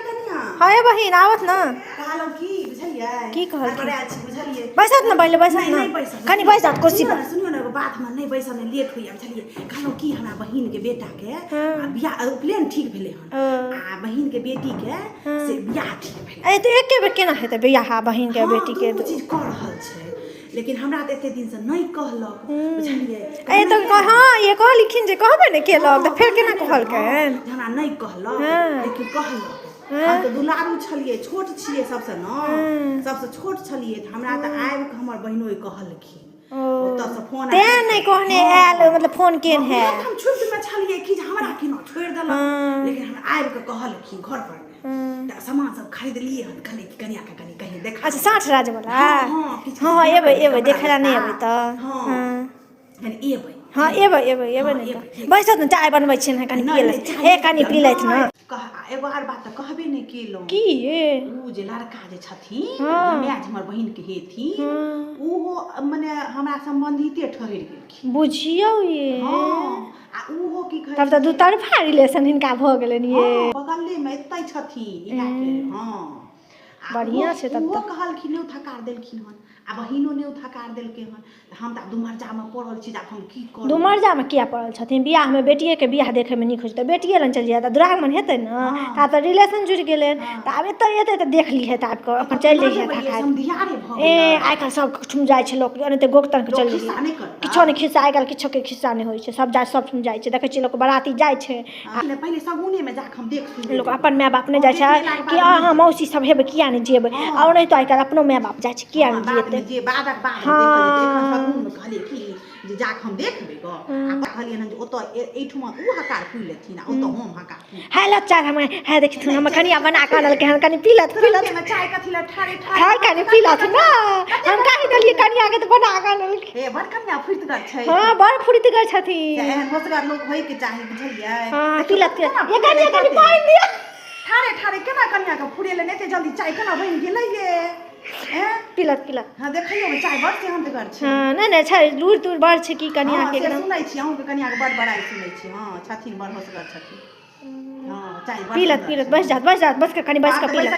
कनिया। हाँ ये बहिन आवत ना। कहलहुँ की बुझलियै? की कहलखिन? हड़बड़ायल छी बुझलियै? बैसत ने पहिले, बैसत नहि, ने। नहि बैसब। कनि बैस जात कुर्सी सुनियौ पर। ने, सुनियौ ने, एगो बात हमरा नहि बैसब ने लेट होइया बुझलियै? कहलहुँ की हमरा बहिन के बेटा के आ बियाह उपनयन ठीक भेलै हन आ बहिन के बेटी के से बियाह ठीक भेलै। ए तऽ एके बेर केना हेतै बियाह बहिन के हँ, बेटी के? दुनू चीज कऽ रहल छै लेकिन हमरा तऽ एते दिनसँ नहि कहलक बुझलियै? ए तऽ हँ ये कहलखिन जे कहबे ने केलक तऽ फेर केना कहलकनि? जे हमरा नहि कहलक लेकिन कहलक। हम तऽ दुलारू छलियै, छोट छियै सबसँ ने, सबसँ छोट छलियै तऽ हमरा तऽ आबि कऽ हमर बहिनोइ कहलखिन ओतऽसँ फोन। तें नहि कहने आयल, मतलब फोन केने है। हम छुट्टीमे छलियै कि जे हमरा केना छोड़ि देलक, लेकिन हमरा आबि कऽ कहलखिन घर पर तऽ सामान सब खरीदलियै हन, कहलियै कि कनियाके कनि कहीं देखा। अच्छा साँठ राज वाला? हँ, किछु हँ एबै एबै कपड़ा देखै लए नहि लत्ता। एबै तऽ? हँ कनि एबै। हँ एबै एबै एबै। हँ, नहि एबै, तऽ बैसत ने, चाय बनबै छियनि हँ, कनि नहि, पिए नहि, लए चाय हे, कनि पी लथि ने। कह एगो आर बात तऽ कहबे नहि केलहुँ। की ये? ओ जे लड़का जे छथिन माय जे हमर बहिनके हेथिन ओहो मने हमरा सम्बन्धिते ठहरि गेलखिन। बुझियौ ये। हँ आ ओहो की कहै तब तऽ दू तरफा रिलेशन हिनका भऽ गेलनि ये। हँ, बगलेमे एतै छथिन इएहके। हँ आ बढ़िआँ छै तब। ओहो कहलखिन न्योत हकार देलखिन हन आ बहिनो न्योत हकार देलकै हन तऽ हम तऽ आब दुमर्जामे पड़ल छी जे आब हम की करू। दुमर्जामे किया पड़ल छथिन? बियाहमे बेटिएके बियाह देखैमे नीक होइ छै तऽ बेटिए लग चलि जायत, दुरागमन हेतै ने तऽ आब तऽ रिलेशन जुड़ि गेलै तऽ आब एतऽ एतै तऽ देख लिहे, तऽ आबि कऽ अपन चलि जइहे समाजे समधियारे भऽ ए गेलै। आइ काल्हि सब ठुम जाइ छै लोक एनाहिते गोक तन के लोक चलि खिस्सा जइहे। नहि करतै? किछो नहि खिस्सा, आइ काल्हि किछोके खिस्सा नहि होइ छै, सब जाइ सब ठुम जाइ छै, देखै छियै लोक बराती जाइ छै। नहि, पहिले शगुनेमे जाकऽ हम देख सुनि लोक लेबै। अपन माय बाप नहि जाइ देख छै लेलाके कि बाद अहाँ मौसी सब हेबै किया नहि जेबै? आ ओनाहितो आइ काल्हि अपनो माय बाप जाइ छै, किया हँ, नहि बादमे जेतै? जे बादक बादमे देखल जेतै, एखन शगुनमे कहलियै की जे जाकऽ हम देखबै गऽ आ कहलियै हन जे ओतऽ एहिठुमा ओ हकार पुरि लेथिन आ ओतऽ हम हकार पुरि। है लऽ चाय हम है देखथुन, हमर कनिया बना कऽ आनलकै हन, कनि पी लथु पी लथु। तुरन्तेमे चाय कथी लए ठाढ़े ठाढ़े? है कनि पी लथु ने, हम कहि देलियै कनिया के तऽ बना कऽ आनलकै। हे बड़ कनिया फुर्तगर छै। हँ बड़ फुर्तगर छथिन। एहन होशगर लोक होइके चाही बुझलियै? हँ देखियौ पी लथु केना ये कनिया, फुरेलै कनि कते। पानि दिअ। ठाढ़े ठाढ़े केना कनिया के फुरेलै, एते जल्दी चाय केना बनि गेलै ये? एँ पी लथु पी लथु। हँ देखैयोमे चाय बड़ सेहन्तगर छै। हँ नहि नहि छै लूरि तूर बड़ छै की कनिया हँ के से एकदम। सुनै छी अहूँके कनियाके बड़ बड़ाइ सुनै छी। हँ छथिन बड़ होशगर छथिन। हँ चाय बड़ पी लथु सुन्दर पी लथु। छै। बैस जात बैस जात, बैस कऽ कनि बैस आब कऽ तऽ पी बैस लथु।